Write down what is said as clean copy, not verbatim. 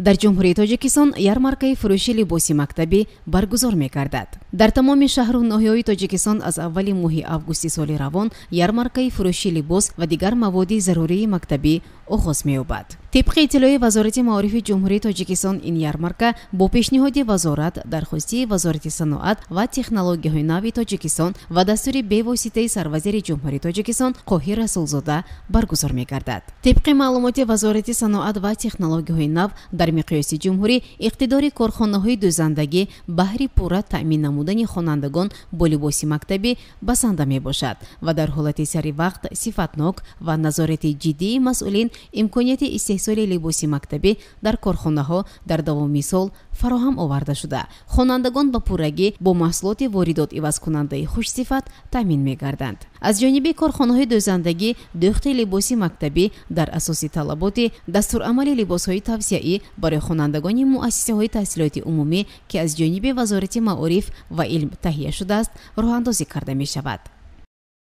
Дар Ҷумҳурии Тоҷикистон ярмаркаи фурӯши либоси мактабӣ баргузор мегардад. Дар тамоми шаҳру ноҳияҳои Тоҷикистон аз аввали моҳи августи соли равон ярмаркаи фурӯши либос ва дигар маводи зарурии мактабӣ оғоз меёбад. Тибқи иттилои Вазорати маорифи Ҷумҳурии Тоҷикистон, ин ярмарка бо пешниҳоди вазорат, дархостии Вазорати саноат ва технологияҳои нави Тоҷикистон ва дастури бевоситаи сарвазири Ҷумҳурии Тоҷикистон Қоҳир Расулзода баргузор мегардад. Тибқи маълумоти Вазорати саноат ва технологияҳои нав, дар миқёси ҷумҳурӣ иқтидори корхонаҳои дӯзандагӣ баҳри пурра таъмин намудани хонандагон бо либоси мактабӣ басанда мебошад ва дар ҳолати сари вақт, сифатнок ва назорати ҷиддии масъулин имконияти истеҳсоли либоси мактабӣ дар корхонаҳо дар давоми сол фароҳам оварда шуда, хонандагон ба пуррагӣ бо маҳсулоти воридот ивазкунандаи хушсифат таъмин мегарданд. Аз ҷониби корхонаҳои дӯзандагӣ дӯхти либоси мактабӣ дар асоси талаботи дастурамали либосҳои тавсияӣ барои хонандагони муассисаҳои таҳсилоти умумӣ, ки аз ҷониби Вазорати маориф ва илм таҳия шудааст, роҳандозӣ карда мешавад.